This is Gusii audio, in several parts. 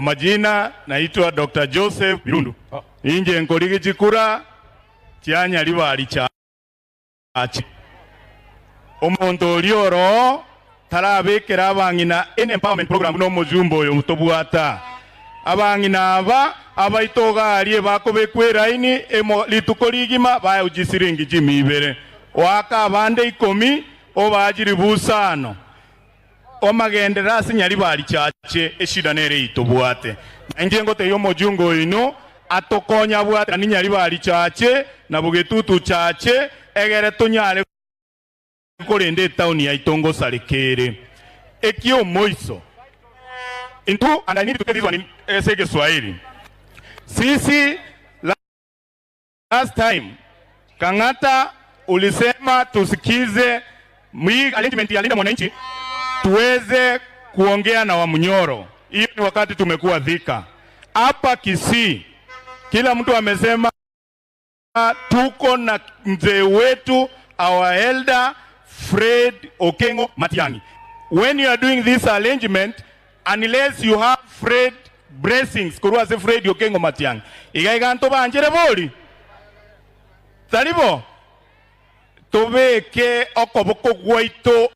Majina naitwa Doctor Joseph Birundu. Inche nkorigia chikura chia Nyaribari Church. Omonto oria oroo tarabekera abang'ina any empowerment program buna omojumbe oyo tobwata. Abang'ina aba abaito iga aria ebakobekwa eraini emo rituko rigima baegwe chisiringi chimia ibere. Oaka abande ikomi obaa chilifu isano. Omagenderero ase Nyaribari Church eshida nere eyio tobwate. Na inche ngotebia omojunge oino atokonye abwatani Nyaribari Church na Bogetutu Church egere tonyare korenda etaoni yaito ngosareka ere. Ekiomoiso intwo and I need to take this one in ase egeswahili sisi Last time Kang'ata ulisema tusikize hii arrangement ya Linda Mwananchi tuweze kuongea na Wamunyoro. Hiyo ni wakati tumekuwa Thika. Hapa Kisii kila mtu amesema tuko na mzee wetu our elder Fred Okengo Matiang'i. When you are doing this arrangement unless you have Fred Blessings korwa ase Fred Okengo Matiang'i. Iga iga ntobanchere bori? Tari bo? Tobeke okoboko gwaito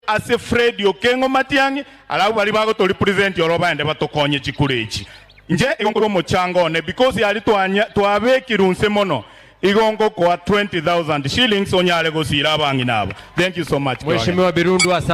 ase Fred Okengo Matiang'i, arabwo baria bagoto represent oro baende batokonye chikura echi. Inche igo nkorwa omochango one because aria twanya twabekirwe nse mono, igo ngokoa 20,000 shillings onyare gosira abang'ina aba. Thank you so much. Mheshimiwa Birundu asante.